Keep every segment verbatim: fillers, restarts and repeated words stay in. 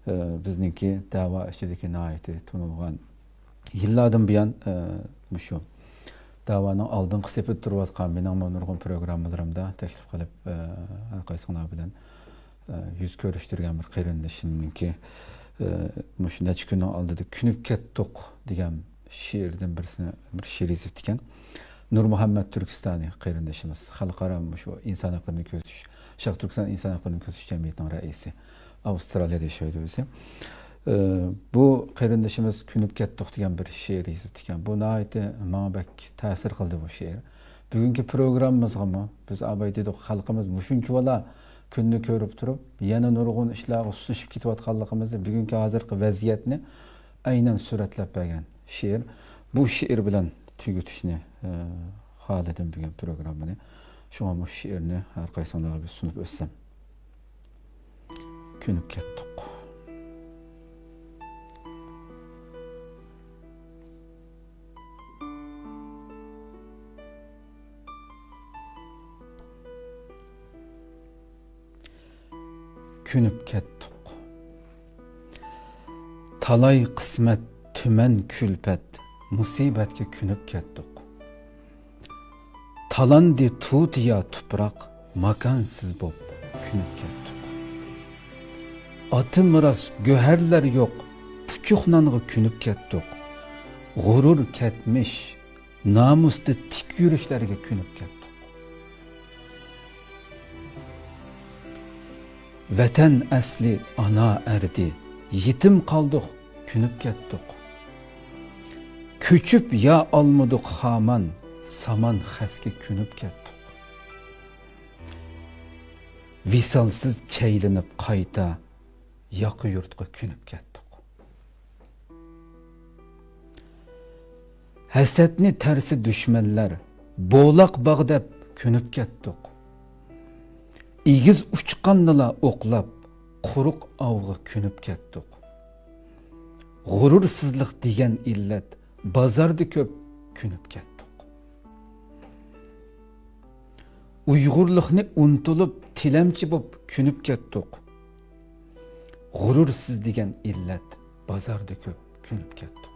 ئە، بىزنىڭكى دەۋا ئىچىدىكى ناھايىتى تونۇلغان، يىللاردىن بۇيان، ئە، مۇشۇ دەۋانىڭ ئالدىنقى سېپىدە تۇرۇۋاتقان، مېنىڭمۇ نۇرغۇن پروگراممىلىرىمدا تەكلىپ قىلىپ، ئە، ھەر قايسىڭلار بىلەن، ئە، يۈز كۆرۈشتۈرگەن بىر قېرىندىشىمنىڭكى، ئە، مۇشۇ نەچچە كۈننىڭ ئالدىدا كۆنۈپ كەتتۇق دېگەن شېئىردىن بىرسىنى، بىر شېئىر يېزىپتىكەن. نۇرمۇھەممەت تۈركىستانى قېرىندىشىمىز، خەلقئارا مۇشۇ ئىنسان ھەقلىرىنى كۆزىتىش، شەرقىي تۈركىستان ئىنسان ھەقلىرىنى كۆزىتىش جەمئىيىتىنىڭ رەئىسى، ئاۋسترالىيەدە ياشايدۇ ئۆزى. ئى، بۇ قېرىندىشىمىز كۆنۈپ كەتتۇق دېگەن بىر شېئىر يېزىپتىكەن. بۇ ناھايىتى ماڭا بەك تەسىر قىلدى بۇ شېئىر. بۈگۈنكى پروگراممىمىزغىمۇ بىز ئاباي دېدۇق، خەلقىمىز مۇشۇنچىۋالا كۈننى كۆرۈپ تۇرۇپ، يەنە نۇرغۇن ئىشلارغا سۇسلىشىپ كېتىۋاتقانلىقىمىزنى، بۈگۈنكى ھازىرقى ۋەزىيەتنى ئەينەن سۈرەتلەپ بەرگەن شېئىر. بۇ شېئىر بىلەن تۈگىتىشنى، ئى، خالىدىم بۈگۈن پروگراممىنى. شۇڭا مۇشۇ شېئىرنى ھەر قايسىڭلارغا بىر سۇنۇپ ئۆتسەم. كۆنۈپ كەتتۇق. كۆنۈپ كەتتۇق. تالاي قىسمەت، تۈمەن كۈلپەت، مۇسىبەتكە كۆنۈپ كەتتۇق. تالاندى تۇتىيا تۇپراق، ماكانسىز بوپ كۆنۈپ كەتتۇق. ئاتا مىراس گۆھەرلەر يوق، پۇچۇق نانغا كۆنۈپ كەتتۇق. غۇرۇر كەتمىش، نامۇستا تىك يۈرۈشلەرگە كۆنۈپ كەتتۇق. ۋەتەن ئەسلى ئانا ئەردى، يېتىم قالدۇق، كۆنۈپ كەتتۇق. كۆچۈپ يا ئالمىدۇق خامان، سامان خەسكە كۆنۈپ كەتتۇق. ۋىسالسىز چەيلىنىپ قايتا، ياقا يۇرتقا كۆنۈپ كەتتۇق. ھەسەتنى تەرسى دۈشمەنلەر، بولاق باغ دەپ كۆنۈپ كەتتۇق. ئېگىز ئۇچقاننىلا ئوقلاپ، قۇرۇق ئاۋغا كۆنۈپ كەتتۇق. غۇرۇرسىزلىق دېگەن ئىللەت، بازاردا كۆپ كۆنۈپ كەتتۇق. ئۇيغۇرلۇقنى ئۇنتۇلۇپ، تىلەمچى بوپ كۆنۈپ كەتتۇق. غۇرۇرسىز دېگەن ئىللەت، بازاردا كۆپ كۆنۈپ كەتتۇق.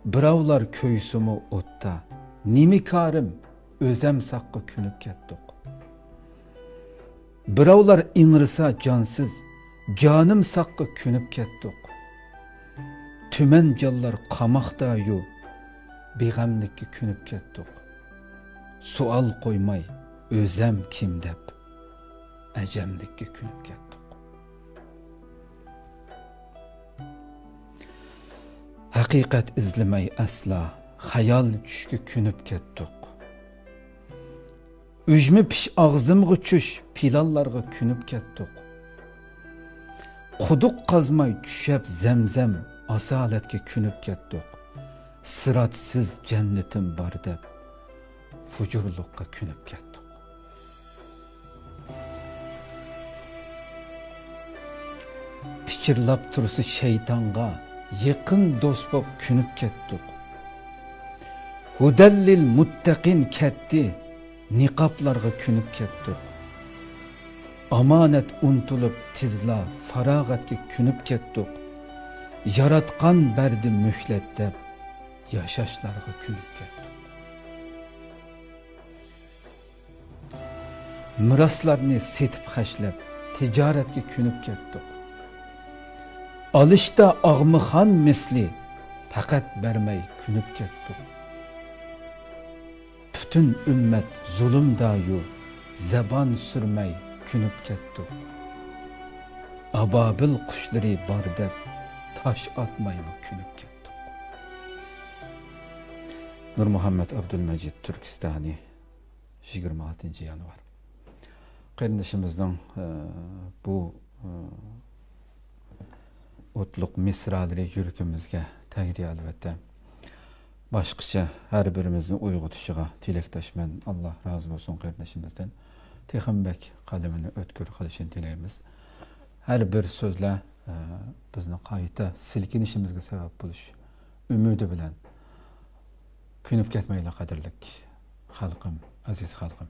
بىراۋلار كۆيسىمۇ ئوتتا، نېمە كارىم، ئۆزەم ساققا كۆنۈپ كەتتۇق. بىراۋلار ئىڭرىسا جانسىز، جانىم ساققا كۆنۈپ كەتتۇق. تۈمەن جانلار قاماقتا يۇ، بىغەملىككە كۆنۈپ كەتتۇق. سوئال قويماي، ئۆزەم كىم دەپ، ئەجەملىككە كۆنۈپ كەتتۇق. ھەقىقەت ئىزلىمەي ئەسلا، خىيال چۈشكە كۆنۈپ كەتتۇق. ئۈجمە پىش ئاغزىمغا چۈش، پىلانلارغا كۆنۈپ كەتتۇق. قۇدۇق قازماي چۈشەپ زەمزەم، ئاسالەتكە كۆنۈپ كەتتۇق. سىراتسىز جەننىتىم بار دەپ، فۇجۇرلۇققا كۆنۈپ كەتتۇق. پىچىرلاپ تۇرسا شەيتانغا، يېقىن دوست بوپ كۆنۈپ كەتتۇق. ھۇدەللىل مۇتتەقىن كەتتى، نىقابلارغا كۆنۈپ كەتتۇق. ئامانەت ئۇنتۇلۇپ تېزلا، پاراغەتكە كۆنۈپ كەتتۇق. ياراتقان بەردى مۆھلەت دەپ، ياشاشلارغا كۆنۈپ كەتتۇق. مىراسلارنى سېتىپ خەجلەپ، تىجارەتكە كۆنۈپ كەتتۇق. ئالىشتا ئاغمىخان مىسلى، پەقەت بەرمەي كۆنۈپ كەتتۇق. پۈتۈن ئۈممەت زۇلۇمدايۇ، زەبان سۈرمەي كۆنۈپ كەتتۇق. ئابابىل قۇشلىرى بار دەپ، تاش ئاتمايمۇ كۆنۈپ كەتتۇق. نۇرمۇھەممەت ئابدۇلمەجىت تۈركىستانى، يىگىرمە ئالتىنچى يانۋار. قېرىندىشىمىزنىڭ، ئە، بۇ، ئە، ئوتلۇق مىسرالىرى يۈرىكىمىزگە تەگدى، ئەلۋەتتە. باشقىچە ھەر بىرىمىزنى ئويغىتىشىغا تىلەكداشمەن. ئاللا رازى بولسۇن قېرىندىشىمىزدىن. تېخىمۇ بەك قەلىمىنى ئۆتكۈر قىلىشىنى تىلەيمىز. ھەر بىر سۆزلەر، ئە، بىزنىڭ قايتا سىلكىنىشىمىزگە سەۋەب بولۇش ئۈمىدى بىلەن كۆنۈپ كەتمەيلى، قەدىرلىك خەلقىم، ئەزىز خەلقىم.